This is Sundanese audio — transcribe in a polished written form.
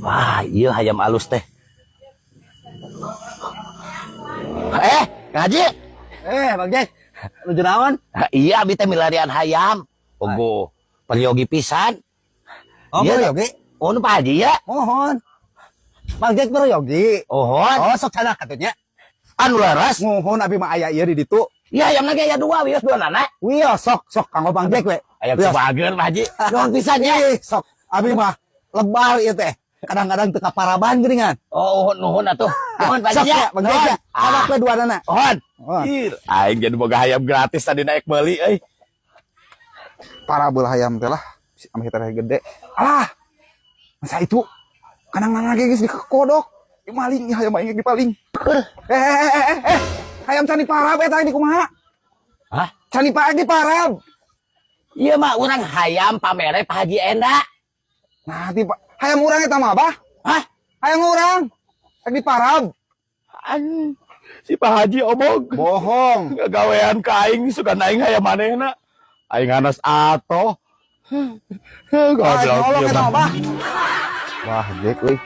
Wah, iya hayam alus teh. Eh, ngaji. Eh, Bang Jack. Nuju naon? Iya, abi teh milarian hayam. Ogo, peryogi pisan. Oh, Iya, peryogi. Oh, nu Pak Haji ya? Mohon. Bang Jack peryogi. Ohon. Oh, sok canak atuh nya. Anu leres. Mohon abi mah aya ieu di ditu. Iya, hayam lagi aya dua, wios dua nana. Wios sok sok kanggo Bang Jack we. Aya Wios. kebager, Pak Haji. Nuhun pisan ya. Ih, sok abi mah lebar ieu teh. Kadang-kadang teu kaparaban geuningan. Oh, nuhun atuh. Nuhun, Pak Sok Haji ya. ya, Bang Jack ya. Ah. Canak we dua nana. Ohon. Oh. Ih, aing jadi boga hayam gratis tadi naik meuli euy. Para belah hayam teh lah sama kita gede. Alah. Masa itu kadang lagi geus dikekodok. Maling hayam aing dipaling. Eh eh eh eh eh. Hayam can diparab eta di kumaha? Hah? Can diparab diparab. Iya mah urang hayam pamere Pak Haji Enda. Nah, ti hayam urang eta mah, Bah. Hah? Hayam urang. Rek diparab. An si Pak Haji omong. Bohong. Gagawean ka aing suka aing hayam manehna. Aing anas atoh. Goblok Nyolong ieu eta mah. Mah, Bah. Wah, Jack euy.